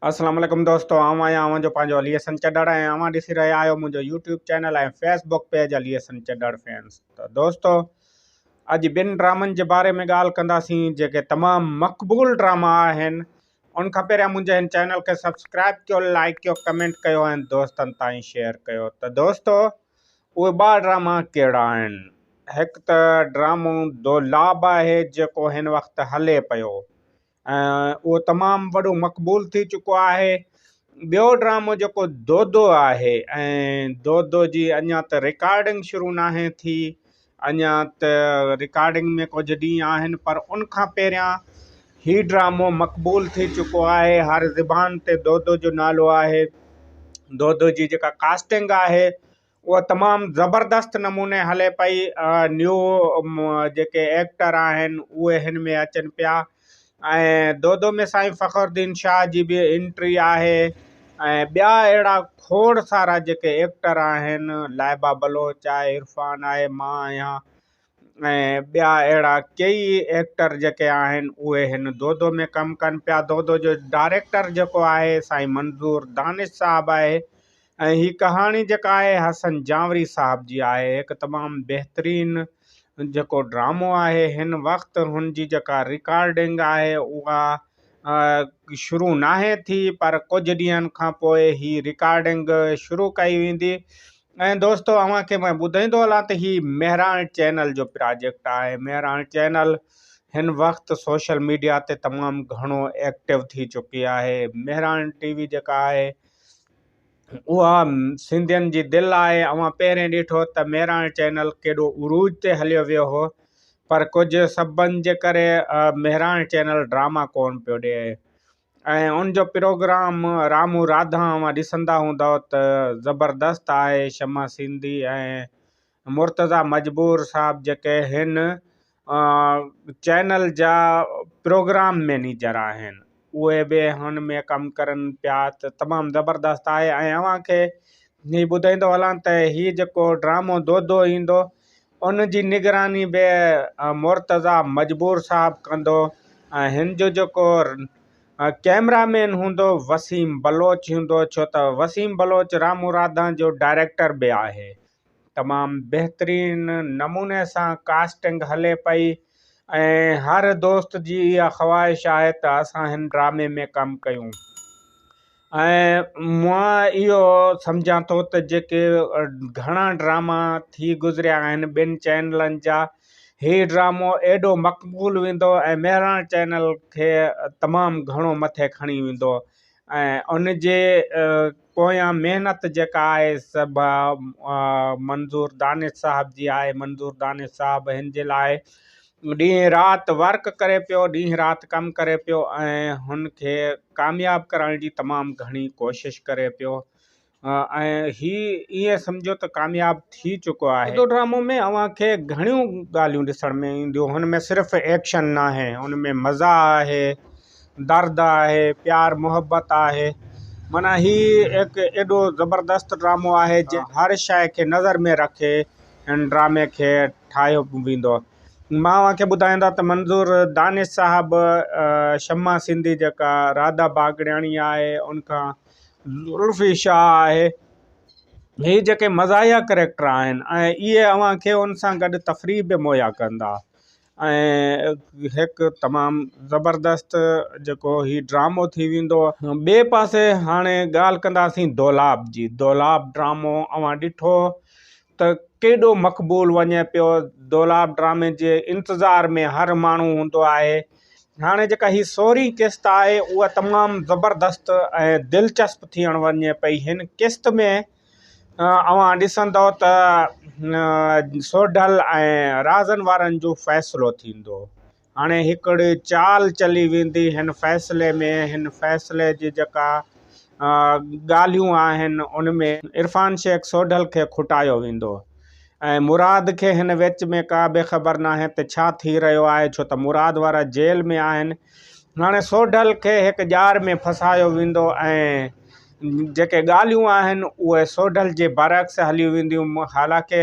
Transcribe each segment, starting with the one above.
السلام عليڪم دوستو آئون آهيان اوهان جو پنهنجو علي حسن چڍڙ ۽ اوهان ڏسي رهيا آهيو منهنجو YouTube channel ۽ Facebook page Ali Hassan Chadhar fans ته دوستو اڄ ٻن ڊرامن جي باري ۾ ڳالهه ڪنداسين جيڪي تمام مقبول ڊراما آهن ان کان پهريان منهنجي هن چينل کي سبسڪرائب ڪيو لائڪ ڪيو ڪمينٽ ڪيو ۽ دوستن تائين شيئر ڪيو ته دوستو اهي ٻه ڊراما ڪهڙا آهن هڪ ته ڊرامو دولاب آهي جيڪو هن وقت هلي پيو ۽ اهو تمام وڏو مقبول ٿي چڪو آهي. ٻيو ڊرامو جيڪو دودو آهي ۽ دودو جي اڃا ته رڪارڊنگ شروع ناهي ٿي اڃا ته رڪارڊنگ ۾ ڪجهه ڏينهن آهن پر ان کان پهريان هي ڊرامو مقبول ٿي چڪو آهي هر زبان تي دودو جو نالو آهي دودو جي جيڪا ڪاسٽنگ آهي اها تمام زبردست نموني هلي پئي نيو جيڪي ايڪٽر آهن اهي هن ۾ اچن پيا ۽ دودو ۾ سائين فخر الدين شاهه جي به انٽري آهي ۽ ٻيا اهڙا کوڙ سارا جيڪي ايڪٽر آهن لائبه بلوچ آهي عرفان آهي مان آهيان ۽ ٻيا اهڙا ڪيئي ايڪٽر جيڪي آهن اهي هن دودو ۾ ڪم ڪن پيا دودو جو ڊائريڪٽر جيڪو آهي سائين منظور دانش صاحب آهي ۽ هي ڪهاڻي جيڪا آهي حسن جانوري صاحب جي آهي هڪ تمام بهترين جيڪو ڊرامو آهي هن وقت هن جي جيڪا رڪارڊنگ آهي اها شروع ناهي ٿي پر ڪجهه ڏينهن کان پوء هي رڪارڊنگ شروع ڪئي ويندي ۽ دوستو اوهان کي مان ٻڌائيندو هلان ته هي مهراڻ چينل جو پراجيڪٽ آهي مهراڻ چينل هن وقت سوشل ميڊيا تي تمام گهڻو ايڪٽو ٿي چڪي آهي مهراڻ ٽي وي جيڪا آهي اها سنڌين جي دل آهي. اوهان پهرين ڏٺو ته مهراڻ چينل ڪيڏو عروج تي هليو ويو هو پر ڪجهه سببن جي ڪري مهراڻ چينل ڊراما ڪونه پيو ڏئي ۽ ان جو پروگرام رامو راڌا اوهان ڏسندا هوندؤ ته زبردست آهي شمع سنڌي ۽ مرتضيٰ مجبور صاحب جيڪي هن چينل جا پروگرام مئنيجر آهن اهي به هن ۾ ڪم ڪرن پيا ته تمام زبردست آهي ۽ اوهان کي هي ٻڌائيندو هلان ته هي جيڪو ڊرامو دودو ايندو ان جي نگراني به مرتضيٰ مجبور صاحب ڪندو ۽ هن جو جيڪو ڪئميرا مين هوندو وسيم بلوچ هوندو ڇو ته وسيم بلوچ رامو راڌا جو ڊائريڪٽر به آهي تمام بهترين نموني سان ڪاسٽنگ هلي پئي ۽ هر دوست جي اها خواهش آهي ته اسان هن ڊرامي ۾ ڪم ڪيون ۽ مان اهو سمجهان ٿو ته جيڪي گهڻا ڊراما ٿي گذريا آهن ٻين چينلن جا هي ڊرامو ايڏو مقبول ويندو ۽ مهراڻ چينل کي تمام گهڻو مٿي کڻي ويندو ۽ ان جي پويان محنت جيڪا آهي سڀ منظور دانش صاحب جي آهي منظور دانش صاحب هن جي لاء ڏينهن رات ورڪ ڪري پيو ڏينهن رات ڪم ڪري پيو ۽ هن کي ڪامياب ڪرڻ جي تمام گهڻي ڪوشش ڪري پيو ۽ هي ائين سمجهو ته ڪامياب ٿي چڪو آهي. اردو ڊرامو ۾ اوهان کي گهڻيون ڳالهيون ڏسڻ ۾ اينديون هن ۾ صرف ايڪشن ناهي ان ۾ مزاح آهي درد آهي پيار محبت آهي معنيٰ هي هڪ ايڏو زبردست ڊرامو آهي جنهن هر شيء کي نظر ۾ رکي هن ڊرامي کي ٺاهيو ويندو مان اوهان کي ٻڌائيندو ته منظور دانش صاحب شمع سنڌي جيڪا راڌا باگڙياڻي آهي ان کان عرفي شاهه آهي. هي جيڪي مزاحيه ڪريڪٽر آهن ۽ اهي اوهان کي ان سان گڏ تفريح به مهيا ڪندا ۽ هڪ تمام زبردست جيڪو هي ڊرامو ٿي ويندو. ٻئي پاسي هاڻي ڳالهه ڪنداسين دولاب جي. دولاب ڊرامو اوهان ڏٺو ته ڪيڏو مقبول وڃي پيو دولاب ڊرامي جي انتظار ۾ هر ماڻهو هوندو آهي هاڻي جيڪا هي سورهين قسط آهي اها تمام زبردست ۽ دلچسپ ٿيڻ وڃي پئي هن قسط ۾ اوهان ڏسندو ته سوڍل ۽ رازن وارن جو فيصلو ٿيندو هاڻي هڪڙي چال چلي ويندي هن فيصلي ۾ هن فيصلي جي جيڪا ڳالهيون آهن ان ۾ عرفان شيخ سوڍل کي کٽايو ويندو ۽ مراد کي هن وچ ۾ ڪا به خبر ناهي ته ڇا ٿي رهيو آهي ڇو ته مراد وارا جيل ۾ آهن هاڻي سوڍل کي هڪ ڄار ۾ ڦسايو ويندو ۽ جيڪي ڳالهيون آهن اهي سوڍل جي برعڪس هليون وينديون حالانڪه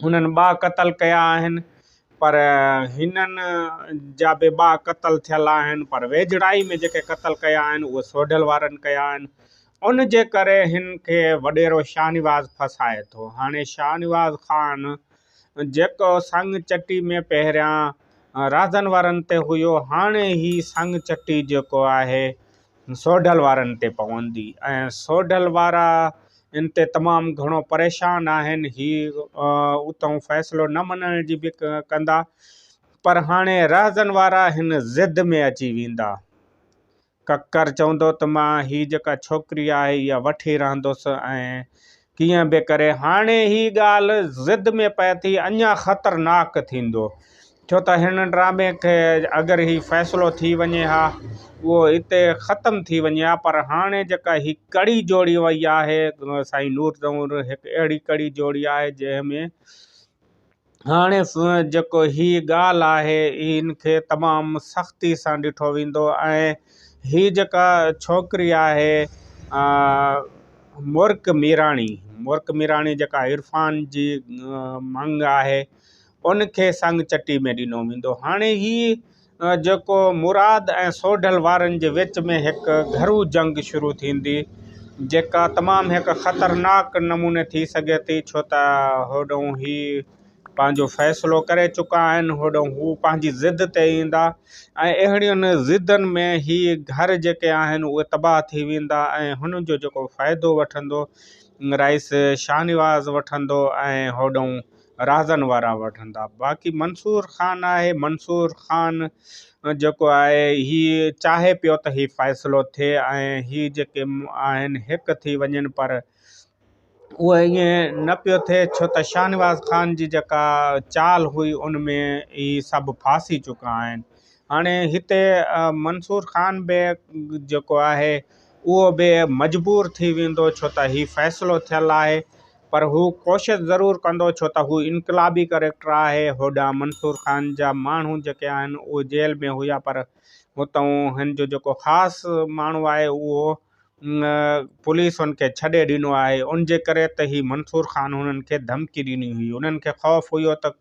انهن ٻه قتل ڪيا آهن پر هنن جا به ٻه قتل ٿيل آهن پر ويجهڙائي ۾ جيڪي قتل ڪيا آهن اهي سوڍل وارن ڪيا آهن ان جي ڪري هن کي وڏيرو شاهنواز ڦاسائي ٿو هاڻي شاهنواز خان جيڪو سڱ چٽي ۾ پهريان رازن وارن تي هيو هاڻي هي سڱ چٽي جيڪو آهي سوڍل وارن تي پوندي ۽ سوڍل وارا ان تي تمام گهڻو پريشان آهن هي اتان فيصلو نه مڃڻ جي به ڪندا پر هاڻي رهزن وارا هن ضد ۾ اچي ويندا ڪڪر چوندو ته مان هي جيڪا ڇوڪري آهي اها وٺي رهندس ۽ ڪيئن به ڪري هاڻي هي ڳالهه ضد ۾ پئي ٿي اڃا خطرناڪ ٿيندو ڇو ته هن ڊرامي کي اگر هي فيصلو ٿي وڃي ها اهو اتي ختم ٿي وڃي ها پر هاڻي جيڪا هي ڪڙي جوڙي وئي آهي سائين نور زئور هڪ اهڙي ڪڙي جوڙي آهي جنهن ۾ هاڻي جيڪو هي ڳالهه آهي ان کي تمام سختي سان ڏٺو ويندو ۽ هي جيڪا ڇوڪري آهي مرڪ ميراڻي مرڪ ميراڻي جيڪا عرفان جي مڱ آهي ان کي سڱ چٽي ۾ ڏنو ويندو هاڻي هي جيڪو مراد ۽ سوڍل وارن جي وچ ۾ هڪ گهرو جنگ شروع ٿيندي، جيڪا تمام هڪ خطرناڪ نموني ٿي سگهي ٿي، ڇو ته هوڏهون هي پنهنجو فيصلو ڪري چڪا آهن، هوڏهون هو پنهنجي ضد تي ايندا ۽ اهڙين ضدن ۾ هي گهر جيڪي آهن اهي تباهه ٿي ويندا ۽ هن جو جيڪو فائدو وٺندو رئيس شاهنواز وٺندو ۽ هوڏهون رازن وارا وٺندا باقي منصور خان آهي منصور خان جيڪو آهي هي چاهي پيو ته هي فيصلو ٿئي ۽ هي جيڪي آهن هڪ ٿي وڃن پر اهو ائين نه پيو ٿئي ڇو ته شاهنواز خان جي جيڪا چال هئي ان ۾ هي سڀ ڦاسي چڪا آهن هاڻي هتي منصور خان به جيڪو آهي اهو به مجبور ٿي ويندو ڇو ته هي فيصلو ٿيل آهي پر هو ڪوشش ضرور ڪندو ڇو ته هو انقلابي ڪريڪٽر آهي. هوڏانهن منصور خان جا ماڻهو جيڪي آهن اهي جيل ۾ هيا پر هتئون هن جو جيڪو خاص ماڻهو آهي اهو پوليس هن کي ڇڏي ڏنو آهي ان جي ڪري ته هي منصور خان هنن کي ڌمڪي ڏني هئي انهن کي خوف هيو ته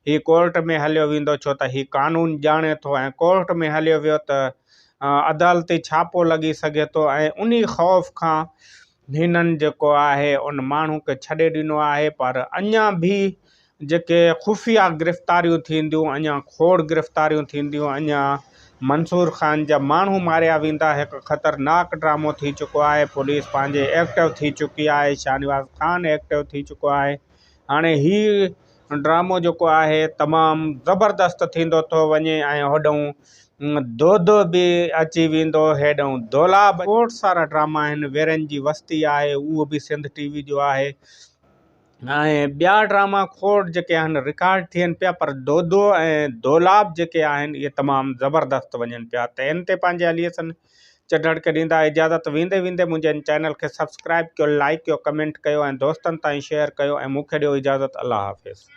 هي ڪورٽ ۾ هليو ويندو ڇو ته هي قانون ڄاڻي ٿو ۽ ڪورٽ ۾ هليو ويو ته عدالتي ڇاپو لڳي سگهي ٿو ۽ انهي خوف کان هنن جيڪو آهي ان ماڻهو کي ڇڏي ڏنو آهي پر اڃا به جيڪي خفيه گرفتاريون ٿينديون اڃا کوڙ گرفتاريون ٿينديون اڃا منصور خان جا ماڻهو ماريا ويندا هڪ خطرناڪ ڊرامو ٿي چڪو آهي پوليس پنهنجي ايڪٽو ٿي چڪي آهي شاهنواز خان ايڪٽو ٿي چڪو آهي هاڻي هي ڊرامو جيڪو آهي تمام زبردست ٿيندو ٿو وڃي ۽ هوڏهون دودو به اچي ويندو هيڏهون دولاب. کوڙ سارا ڊراما آهن ويرن جي وستي آهي اهو به سنڌ ٽي وي جو آهي ۽ ٻيا ڊراما کوڙ جيڪي آهن رڪارڊ ٿين پيا پر دودو ۽ دولاب جيڪي آهن اهي تمام زبردست وڃن پيا ته ان تي پنهنجي علي حسن چڍڙ کي ڏيندا اجازت ويندي ويندي منهنجي هن چينل کي سبسڪرائب ڪيو لائيڪ ڪيو ڪمينٽ ڪيو ۽ دوستن تائين شيئر ڪيو ۽ مون کي ڏيو اجازت الله حافظ.